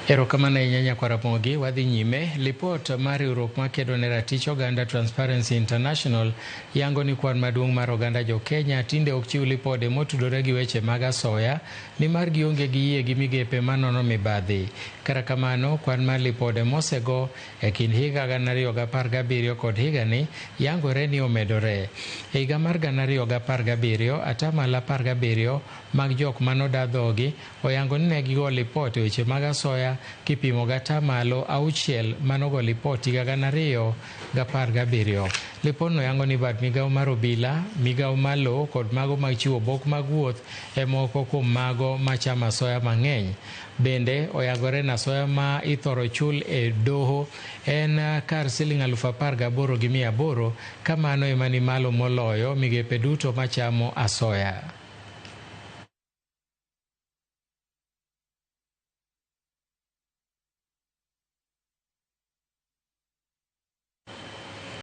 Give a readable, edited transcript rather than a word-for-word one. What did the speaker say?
Erokamano ahinya nyakwar Ramogi, wadhi nyime. Lipot mar riwruok makedo ne ratich oganda Transparency International yango ni kwan maduong' mar oganda jo Kenya tinde ok chiw lipode motudore gi weche mag asoya nimar gionge gi yie gi migepe manono mibadhi. Kata kamano, kwan mar lipode mosego e kind higa 2017 kod higani yangore ni omedore. E higa mar 2017, atamalo 17 mag jok manoda dhogi oyango ni ne gigo lipot e weche mag asoya kipimo gi atamalo 6 manogo lipot higa 2017. Lipodno yango ni bad migawo mar obila, migawo mar lowo kod mago mag chiwo obok mag wuoth e moko kuom mago machamo asoya mang'eny. Bende oyangore ni asoya ma ithoro chul e doho en kar siling 18,800 ka mano ema ni malo moloyo migepe duto machamo asoya.